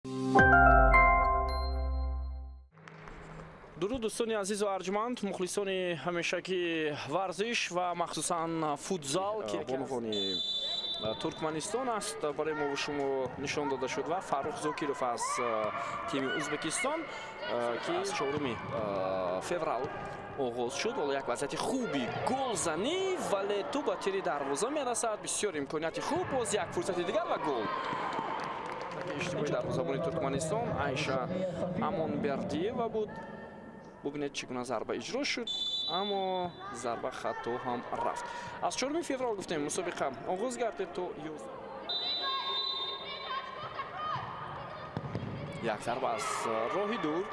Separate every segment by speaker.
Speaker 1: Дуруд, дӯстони азизу арҷманд, мухлисони ҳамешагии варзиш ва махсусан футзал, ки бонувони Туркманистон аст, барои мо шумо нишон дода шуд, ва Фаррух Зокиров аз тими Ӯзбекистон, ки 4 феврал оғоз шуд. Ҳоло як вазъияти хуби голзанӣ, вале тӯп ба тири дарвоза мерасад. Бисёр имконияти хуб, боз як фурсати дигар ва гол. Иштибоҳи дарвозабони Туркманистон Айша Амонбердиева буд. Бубинед, чӣ гуна зарба иҷро шуд, аммо зарба хато ҳам рафт. Аз 4 феврал гуфтем, мусобиқа оғоз гардид то як зарба аз роҳи дур,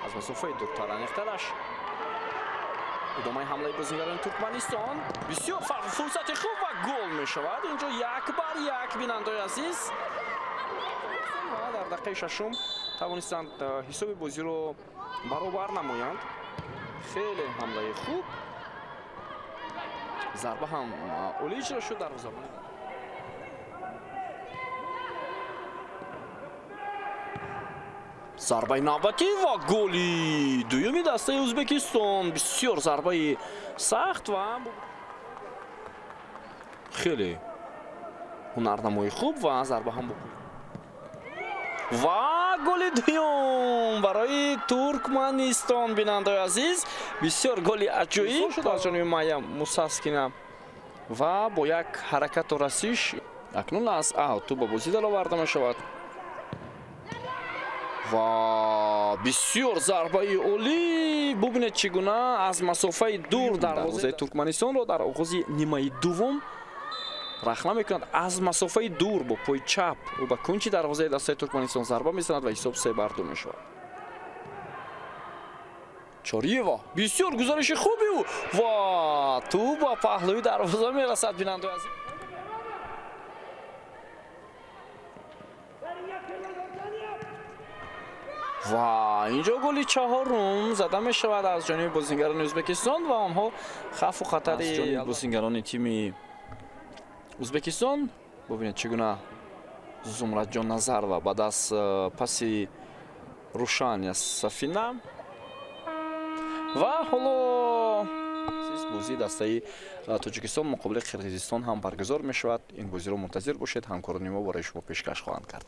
Speaker 1: аз масофаи дуртар, аниқтараш. Идомаи ҳамлаи бозигарони Туркманистон, бисёр фурсати хуб ва гол мешавад инҷо, 1-1, бинандаои азиз. Ва дар дақиқаи шашум тавонистанд ҳисоби бозиро баробар намоянд. Хеле ҳамлаи хуб, зарба ҳам олӣ иҷро шуд дарвозабон. Зарбаи навбатӣ ва голи дуюми дастаи Ӯзбекистон. Бисёр зарбаи сахт ва хеле ҳунарнамои хуб ва зарба ҳам ва голи дуюм барои Туркманистон, бинандаои азиз. Бисёр голи аҷоиб шуд аз ҷониби Майя Мусаскина ва бо як ҳаракату расиш акнун аз аут тӯп ба бозӣ дароварда мешавад. Ва бисёр зарбаи олӣ, бубинед, чӣ гуна аз масофаи дур дарвозаи Туркманистонро дар оғози нимаи дуввум рахна мекунад. Аз масофаи дур бо пои чап ӯ ба кунчи дарвозаи дастаи Туркманистон зарба мезанад ва ҳисоб 3-2 мешавад. Чориева, бисёр гузариши хуби ӯ ва тӯп ба паҳлӯи дарвоза мерасад, бинандаои азиз. Ва инҷо голи чаҳорум зада мешавад аз ҷониби бозигарони Ӯзбекистон ва онҳо хавфу хатари аз ҷониби бозигарони тими Ӯзбекистон. Бубинед, чӣ гуна Зумратҷон Назарова баъд аз паси Рушания Сафина. Ва ҳоло бозии дастаи Тоҷикистон муқобили Қирғизистон ҳам баргузор мешавад. Ин бозиро мунтазир бошед, ҳамкорони мо барои шумо пешкаш хоҳанд кард.